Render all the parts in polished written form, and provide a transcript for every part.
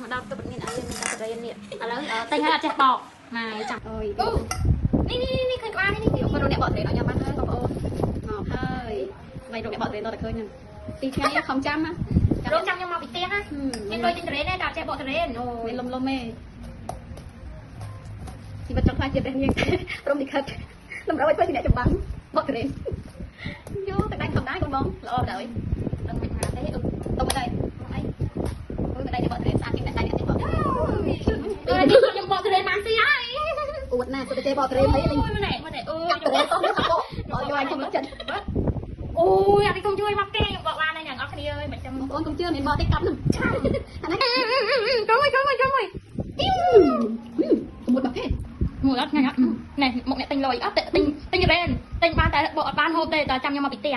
មកដល់ទៅមានអីមានតែទុរេននេះឥឡូវតែញហើយអត់ចេះបកម៉ែចាំ អូយ អូនេះនេះនេះឃើញក្បាលនេះនេះ បងរកអ្នកបកទុរេនឲ្យញ៉ាំបានហើយបងប្អូនមកហើយស្វែងរកអ្នកបកទុរេនតតែឃើញហ្នឹងពីថ្ងៃខំចាំណា រងចាំខ្ញុំមកពីផ្ទះណាមានលុយទិញទុរេនទេតែអត់ចេះបកទុរេនអូយ មានលំលំទេជីវិតចង់ខ្លាចជាព្រះនាងព្រមលិខិតតម្រូវឲ្យធ្វើជាអ្នកចម្បាំងបកទុរេនយោតែដៃធម្មតាកូនបងល្អដល់ ដឹងមិនមកទេអឺ តុំទៅអីអូយដៃបកទុរេនស្អាតជាងដៃអ្នកចេះបក អឺខ្ញុំបកទុរេនបានស៊ីហើយ អួតណាស់សុទ្ធតែចេះបកទុរេនអី អូយម៉ែម៉ែអូយ កាប់ទុរេនតោះនេះបកឲ្យយកឲ្យខ្ញុំចិត្ត អូយអានេះកុំជួយមកគេខ្ញុំបកបានហើយអ្នកនរគ្នាអើយមិនចាំ បងប្អូនកុំជឿមានបកទេកាប់ហ្នឹង ចាំ អានេះ ចូលមួយចូលមួយចូលមួយ សមុទ្របកគេ មួយអត់ថ្ងៃអត់ណែមកអ្នកទិញលុយអត់ទិញទិញរ៉េនទិញបានតែបកអត់បានហូបទេតើចាំខ្ញុំមកពីផ្ទះ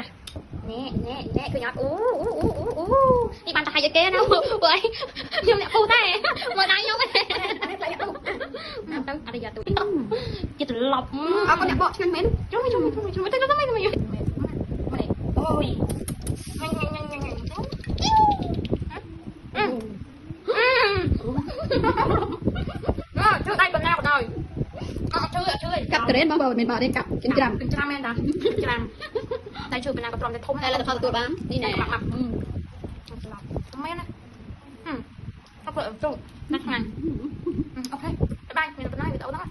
ណែណែណែឃើញអត់អូអូអូអូអូនេះបានតែឲ្យគេណាព្រោះអីខ្ញុំអ្នកពូទេមើលដៃខ្ញុំទេ នេះផ្លែអត់ ទៅអរិយាទូជាត្រឡប់ អរគុណអ្នកបកឆ្ងាញ់មែន ចូលមួយចូលមួយចូលមួយទៅទៅទៅទៅអូយញ៉ាំញ៉ាំញ៉ាំញ៉ាំញ៉ាំអឺជឿដៃបណ្ណាបណ្ដោយអត់ជឿអត់ជឿ កាប់ទុរេនបងប្អូនមានបកទេកាប់ចិញ្ច្រាំ ច្រាំមែនតាច្រាំតែជឿបណ្ណាក៏ទ្រាំតែធំ តែលទ្ធផលទទួលបាននេះណែ បាក់បាក់មែនណាអត់ព្រោះជុំណាស់ខ្លាំងអូខេបាយមានបណ្ណាវីដេអូហ្នឹង